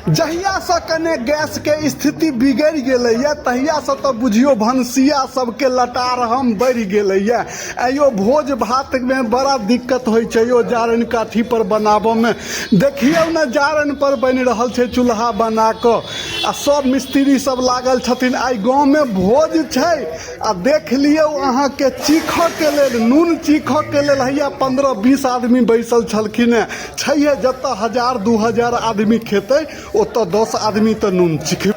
जहियासँ कने गैसके स्थिति बिगड़ि गेलैए तहियासँ तऽ बुझियौ भनसिया सबके लटार हम बढ़ि गेलैए। आइयो भोज भातमे बड़ा दिक्कत होइ छै यौ जारनि काठी पर बनाबऽमे। देखियौ ने जारनि पर बनि रहल छै चूल्हा बना कऽ आ सब मिस्त्री सब लागल छथिन। आइ गाँवमे भोज छै आ देख लियौ अहाँके चीखऽके लेल नून चीखऽके लेल हैया 15-20 आदमी बैसल छलखिन हेँ। छैहे जतऽ 1000 2000 आदमी खेतै ओतऽ 10 आदमी तऽ नून चीख।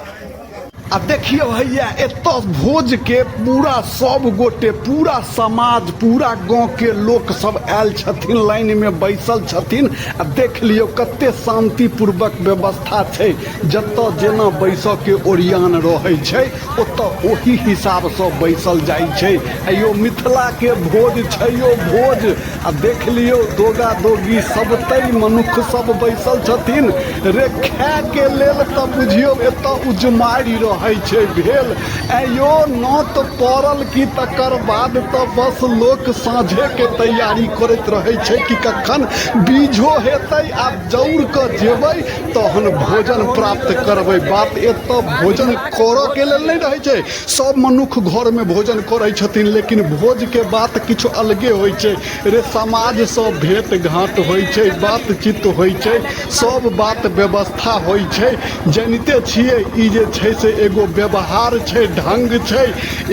आ देखियौ हैया एतऽ भोजके पूरा सब गोटे पूरा समाज पूरा गाँवके लोक सब आयल छथिन, लाइनमे बैसल छथिन। आ देख लियौ कते शान्तिपूर्वक व्यवस्था छै। जतऽ जेना बैसऽके ओरियान रहै छै ओतऽ ओही हिसाबसँ बैसल जाइ छै। आ यौ मिथिलाके भोज छै यौ भोज। आ देख लियौ दोगा दोगी सबतरि मनुख सब बैसल छथिन। रे खायके लेल तऽ बुझियौ एतऽ उजमारि रहै छै भेल। आइयो नोत पड़ल कि तकर बाद तऽ बस लोक साँझेके तैयारी करैत रहै छै कि कखन बीझो हेतै आ दौड़ कऽ जेबै तहन भोजन प्राप्त करबै। बात एतऽ भोजन करऽके लेल नहि रहै छै, सब मनुख घरमे भोजन करै छथिन, लेकिन भोजके बात किछु अलगे होइ छै। रे समाजसँ भेँट घाँट होइ छै, बातचीत होइ छै, सब बात व्यवस्था होइ छै। जनिते छियै ई जे छै से एगो व्यवहार छै, ढङ्ग छै,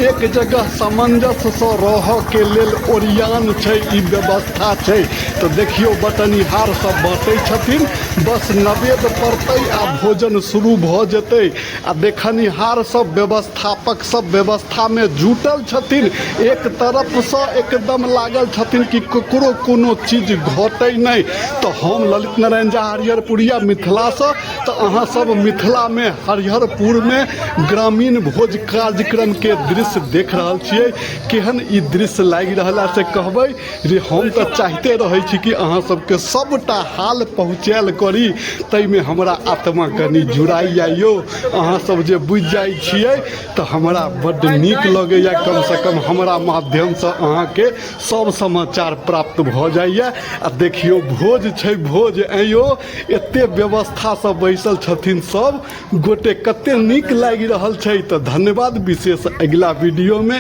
एक जगह सामञ्जस्यसँ रहऽके लेल ओरियान छै, ई व्यवस्था छै। तऽ देखियौ बटनिहार सब बाँटै छथिन, बस नवेद पड़तै आ भोजन शुरू भऽ जेतै। आ देखनिहार सब व्यवस्थापक सब व्यवस्थामे जुटल छथिन, एक तरफसँ एकदम लागल छथिन कि ककरो कोनो चीज घटै नहि। तऽ हम ललित नारायण झा हरिहरपुरिया मिथिलासँ, तऽ अहाँ सब मिथिलामे हरिहरपुरमे ग्रामीण भोज कार्यक्रमके दृश्य देख रहल छियै। केहन ई दृश्य लागि रहल है से कहबै। रे हम तऽ चाहिते रहै छी कि अहाँ सबके सबटा हाल पहुँचायल करी, ताहिमे हमरा आत्मा कनि जुड़ाइए यौ। अहाँ सब जे बुझि जाइ छियै तऽ हमरा बड्ड नीक लगैए। कमसँ कम हमरा माध्यमसँ अहाँके सब समाचार प्राप्त भऽ जाइए। आ देखियौ भोज छै भोज, ऐं एते व्यवस्थासँ बैसल छथिन सब गोटे, कते नीक लागि रहल छै। तऽ धन्यवाद विशेष अगिला वीडियोमे।